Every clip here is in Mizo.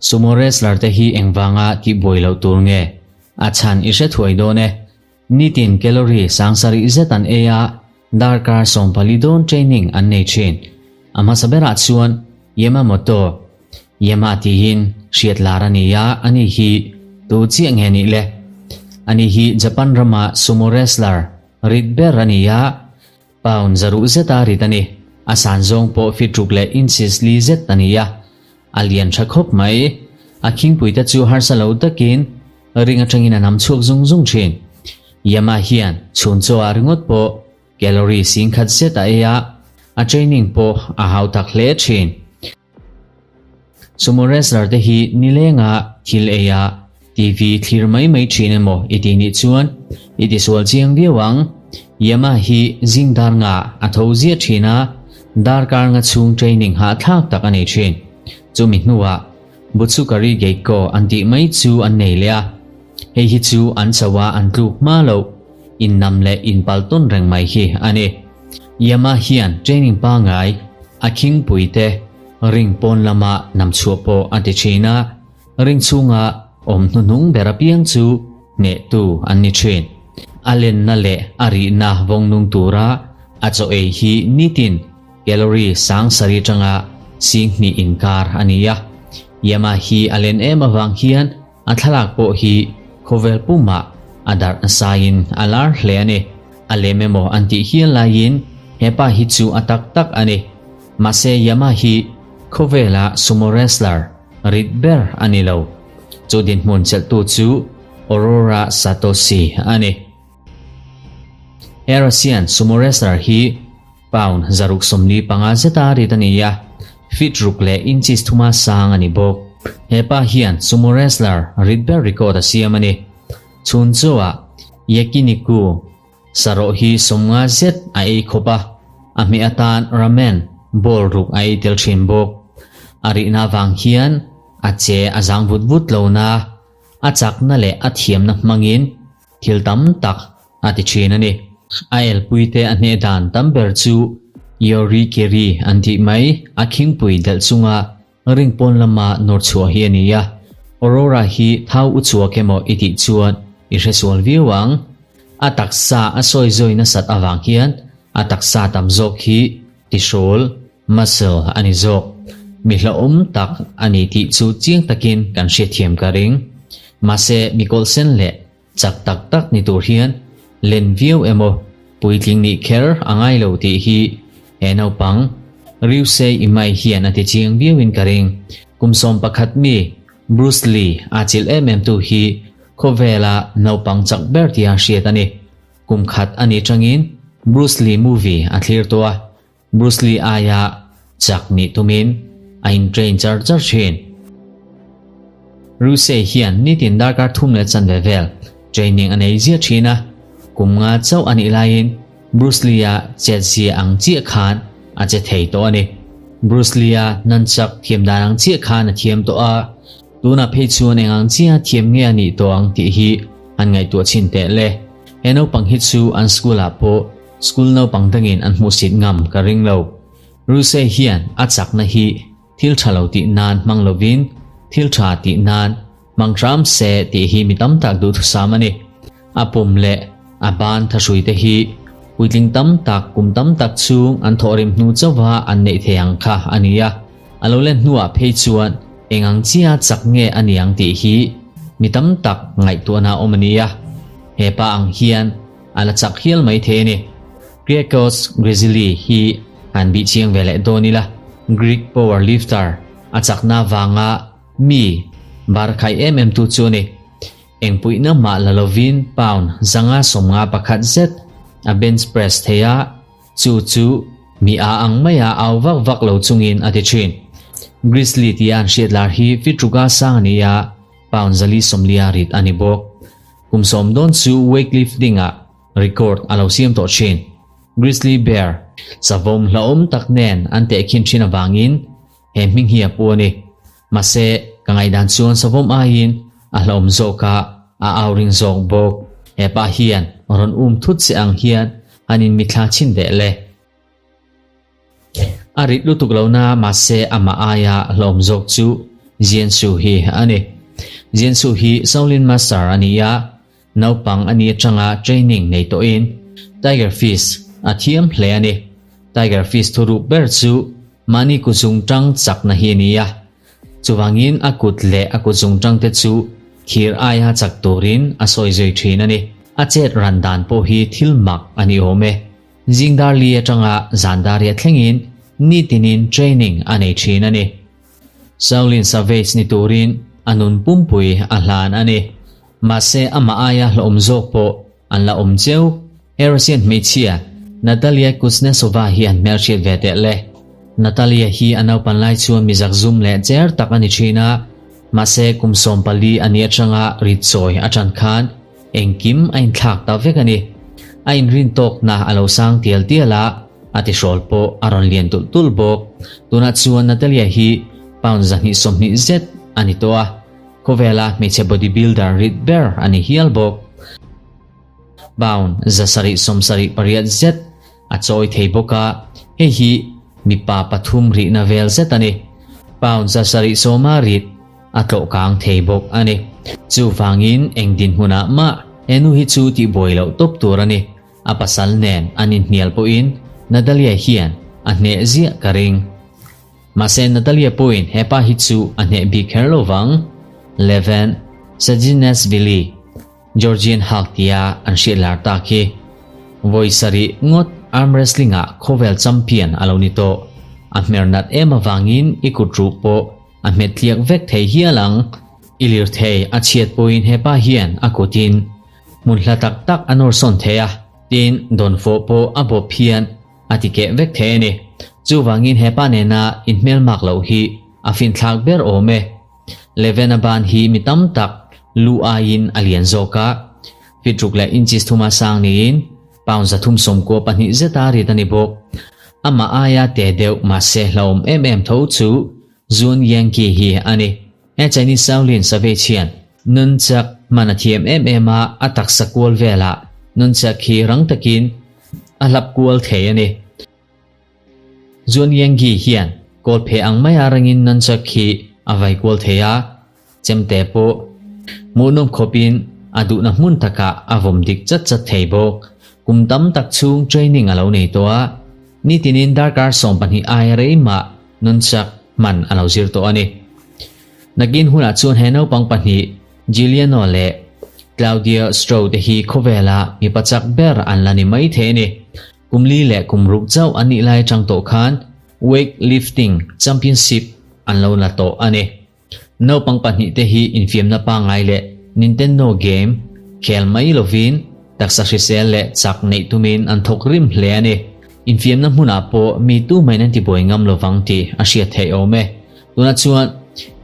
Sumo wrestler te hi engvanga tihbuai loh tur nge? A chhan i hre thuai dawn e. Nitin calorie sangsarih zet an ei a, darkar 14 dawn training an nei thin. A hmasa berah chuan Yamamoto, Yama tiin hriat lar a ni a, ani hi tu chiah nge nih le? Ani hi Japan rama sumo wrestler rit ber a ni a, pound zaruh zeta rit a ni. A san zawng pawh feet ruk leh inches li zet a ni a, a lian tha khawp mai. A khingpuite chu harsa lo takin ring atangin a nam chhuak zung zung thin. Yama hian chhun chaw ah ringawt pawh calorie sing khat zet a ei a, a training pawh a hau tak hle thin. Sumo wrestler te hi nilenga thil ei a, TV thlir mai mai thin emaw i tih nih chuan i tisual chiang viau ang. Yama hi zing dar nga a tho ziah thin a, darkar nga chhung training hahthlak tak a nei thin. Chumi hnuah Butsukari Geiko an tih mai chu an nei leh a, hei hi chu an chauh a an tluk hma loh, innam leh inpal tawn reng mai hi a ni. Yama hian training pangngai a khingpui te ring pawn lama nam chhuah pawh a ti thin a, ring chhunga awm hnuhnung ber apiang chu hnehtu an ni thin. A lenna leh a rihna vawng nung tura a chaw ei hi nitin calorie 7000 atanga 2000 inkar a ni a. Yama hi a len em avang hian a thlalak pawh hi khawvel pumah a darh nasain a lar hle a ni. A lem emaw an tih hial laiin hepa hi chu a tak tak a ni. Mahse Yama hi khawvela sumo wrestler rit ber a ni lo. Chu dinhmun chelhtu chu Aurora Satoshi a ni. He Russian sumo wrestler hi pound 645 zeta rit a ni a, feet ruk leh inches thuma sang a ni bawk. Hepa hian sumo wrestler rit ber record a siam a ni. Chhun chauhah Yakiniku sarawh hi 50 zet a ei khawp a, a hmeh atan ramen bowl ruk a ei tel thin bawk. A rihna avang hian a che a zang vut vut lo na, a chakna leh a thiamna hmangin thil tam tak a ti thin a ni. A elpuite a hneh dan tam ber chu Yorikiri an tih mai, a khingpui delh chunga ring pawn lama nawr chhuah hi a ni a. Aurora hi thau u chhuak emaw i tih chuan i hresual viau ang. A taksa a sawi zawi nasat avang hian a taksa tam zawk hi tihrawl, muscle, a ni zawk. Mi hlauhawm tak a ni tih chu chiang takin kan hriatthiam ka ring. Mahse mi kawlhsen leh chak tak tak ni tur hian len viau emaw puitling nih kher a ngai lo tih hi he naupang Ryusei Imai hian a ti chiang viauin ka ring. Kum 11 mi Bruce Lee a chilh em em tu hi khawvela naupang chak ber tia hriat a ni. Kum khat a nih tangin Bruce Lee movie a thlir tawh a, Bruce Lee aia chak nih tumin a in train char char thin. Ryusei hian nitin darkar thum leh chanve vel training a nei ziah thin a, kum nga chauh a nih laiin Bruce Lee-a chet zia ang chiah khan a che thei tawh a ni. Bruce Lee-a nan chak thiam dan ang chiah khan a thiam tawh a, tunah phei chuan eng ang chiah thiam nge a nih tawh ang tih hi an ngaihtuah chhin teh le. He naupang hi chu an school-ah pawh school naupang dangin an hmuhsit ngam ka ring lo. Ryusei hian a chakna hi thil tha lo tih nan hmang lovin thil tha tih nan hmang hram se tih hi mi tam tak duhthusam a ni. A pum leh a ban thahrui te hi puitling tam tak kum tam tak chhung an thawhrim hnu chauha an neih thei ang kha a ni a. A lo len hnuah phei chuan eng ang chiah chak nge a ni ang tih hi mi tam tak ngaihtuahna awm a ni a. Hepa ang hian a la chak hial mai thei a ni. Griekos Grizzly hi han bih chiang ve leh dawn ila, Greek power lifter a chakna vanga mi bar khai em em tu chu a ni. Engpuihna mah la lovin pound 151 zet a bench press thei a, chu chu mi a ang maia au vak vak lo chungin a ti thin. Grizzly tia an hriat lar hi feet ruka sang a ni a, pound 440 rit a ni bawk. Kum 10 dawn chu weightlifting ah record a lo siam tawh thin. Grizzly bear savawm hlauhawm tak nen an tehkhin thin avangin he hming hi a pu a ni. Mahse ka ngaihdan chuan savawm aiin a hlauhawm zawk a, a au ring zawk bawk. Hepa hian rawn um thut che ang hian an in mithla chhin deh le. A rit lutuk lo na mahse amah aia hlawm zawk chu Jiansu hi a ni. Jiansu hi Shaolin Master a ni a, naupang a nih atanga training nei tawhin Tiger Fist a thiam hle a ni. Tiger Fist thuruk ber chu mahni kutzung tang chakna hi a ni a, chuvangin a kut leh a kutzung tangte chu thir aia chak turin a sawi zui thin a ni. A chet ran dan pawh hi thil mak a ni awm e. Zing dar li atanga zan dar riat thlengin nitinin training a nei thin a ni. Shaolin Savage ni turin a nun pumpui a hlan a ni. Mahse amah aia hlawhawm zawk pawh an la awm cheu. He Russian hmeichhia Natalia Kuznetsova hian hmelhriat ve teh le. Natalia hi a naupan lai chuan mi zakzum leh cher tak a ni thin a, mahse kum 14 a nih atanga rit chawi a tan khan Engkim a inthlak ta vek a ni. A inrin tawkna a lo sang tial tial a, a tihrawl pawh a rawn lian tulh tulh bawk. Tunah chuan Natalia hi pound 220 zet a ni tawh a, khawvela hmeichhe body builder rit ber a ni hial bawk. Pound 778 zet a chawi thei bawk a, hei hi mipa pathum rihna vel zet a ni. Pound 710 rit a tlawh kang thei bawk a ni. Chuvangin eng dinhmunah mah he nu hi chu tihbuai loh tawp tur a ni. A pasal nen an inhnial pawhin Natalia hian a hneh ziah ka ring. Mahse Natalia pawhin he pa hi chu a hneh bik kher lo vang. Levan Saginashvili. Georgian Hulk tia an hriat lar tak hi vawi sarih ngawt arm wrestling ah khawvel champion a lo ni tawh. A hmer nat em avangin i kut ruh pawh a hmet tliak vek thei hial ang. I lirthei a chhiat pawhin hepa hian a kutin hmun hla tak tak a nawr sawn thei a, tin dawnfawh pawh a bawp hian a ti keh vek thei a ni. Chuvangin hepa nena inhmelmak loh hi a finthlak ber awm e. Levena ban hi mi tam tak lu aiin a lian zawk a, feet ruk leh inches thuma sang niin pound 392 zeta rit a ni bawk. Amah aia te deuh mahse hlauhawm em em tho chu Zun Yankee hi a ni. He Chinese Shaolin Savage hian nunchak hman a thiam em em a, a taksa kual velah nunchak hi rang takin a hlap kual thei a ni. Zun Yanggi hian kawl phe ang maia rangin nunchak hi a vai kual thei a, chemte pawh hmuhnawm khawpin a duhna hmun takah a vawm dik chat chat thei bawk. Kum tam tak chhung training a lo nei tawh a, nitinin darkar 12 aia rei mah nunchak hman a lo zir tawh a ni. Nakin hunah chuan he naupang pahnih Giuliano leh Claudio Stroh te hi khawvela mipa chak ber an la ni mai thei a ni. Kum li leh kum ruk chauh an nih lai atang tawh khan Weight Lifting Championship an lo la tawh a ni. Naupang pahnih te hi infiamna pangngai leh Nintendo game khel mai lovin taksa hrisel leh chak neih tumin an thawk rim hle a ni. Infiamna hmunah pawh mi tu maiin an tibuai ngam lovang tih a hriat theih awm e. Tunah chuan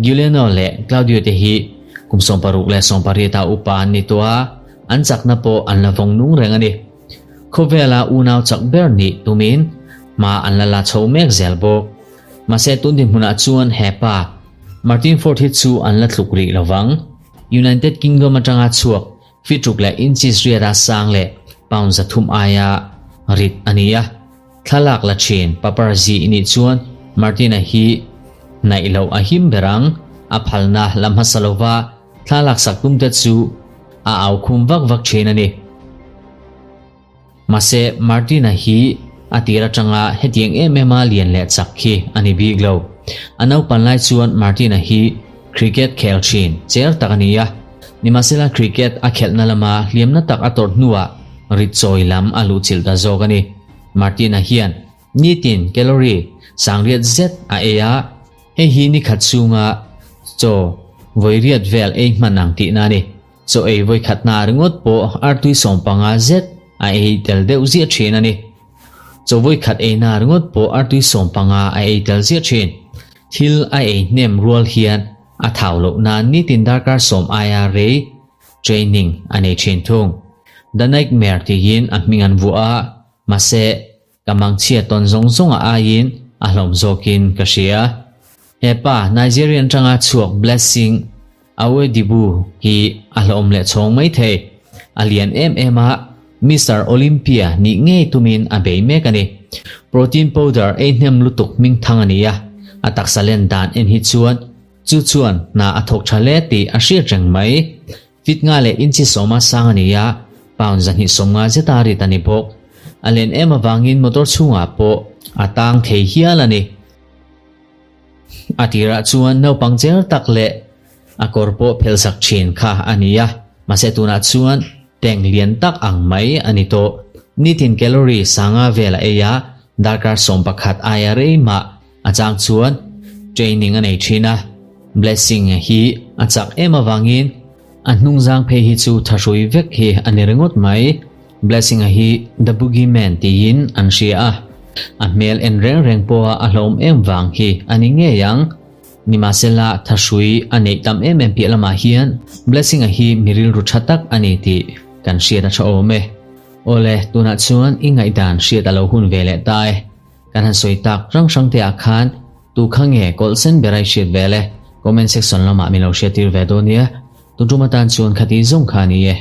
Giuliano leh Claudio te hi kum 60 leh 18 a upa an ni tawh a, an chakna pawh an la vawng nung reng a ni. Khawvela unau chak ber nih tumin hma an la la chho mek zel bawk. Mahse tun dinhmunah chuan he pa Martin Ford hi chu an la tluk rih lovang. United Kingdom atanga chhuak feet ruk leh inches riata sang leh pound 300 aia rit a ni a. Thlalak la thin paparazzi i nih chuan Martin-a hi hnaih loh a him ber ang. A phalna la hmasa lova thlalak sak tum te chu a au khum vak vak thin a ni. Mahse Martin-a hi a tir atanga hetiang em em a lian leh chak khi a ni bik lo. A naupan lai chuan Martin-a hi cricket khel thin cher tak a ni a. Nimahsela cricket a khelhna lama hliamna tak a tawrh hnuah rit chawi lam a luhchilh ta zawk a ni. Martin-a hian nitin calorie 800 zet a ei a, hei hi ni khat chhunga chaw vawi riat vel ei hman ang tihna a ni. Chaw ei vawi khatna ringawt pawh artui 15 zet a ei tel deuh ziah thin a ni. Chaw vawi khat eina ringawt pawh artui 15 a ei tel ziah thin. Thil a ei hnem rual hian a thau loh nan nitin darkar 10 aia rei training a nei thin thung. The Nightmare tiin a hming an vuah a, mahse ka mangchhia tawn zawng zawng a aiin a hlawm zawkin ka hria. He pa Nigerian tanga chhuak Blessing Awedibu hi a hlawm leh chhawng mai thei. A lian em em a, Mister Olympia nih ngei tumin a bei mek a ni. Protein powder ei hnem lutuk hming thang a ni a, a taksa len dan en hi chuan chu chuan hna a thawk tha hle tih a hriat reng mai. Fit nga leh inchi sawma sang a ni a, pound 250 zeta rit a ni bawk. A len em avangin motor chhungah pawh a tang thei hial a ni. A tirah chuan naupang cher tak leh a kawr pawh phelsak thin kha a ni a, mahse tunah chuan tank lian tak ang mai a ni tawh. Nitin calorie sanga vel a ei a, darkar 11 aia rei mah a chang chuan training a nei thin a. Blessing hi a chak em avangin a hnungzang phei hi chu thahrui vek hi a ni ringawt mai. Blessing-a hi The Boogie Man tiin an hria a, a hmel en reng reng pawha a hlawm em vang hi a ni ngei ang. Nimahsela, thahrui a neih tam em em piah lamah hian Blessing-a hi mi rilru tha tak a ni tih kan hriat a tha awm e. Awle, tunah chuan i ngaihdan hriat a lo hun ve leh ta e. Kan han sawi tak hrang hrang te ah khan tu kha nge kawlh sen ber a i hriat vel e? Comment section lamah min lo hriattir ve dawn nia. Tun tum atan chuan khati zawng kha a ni e.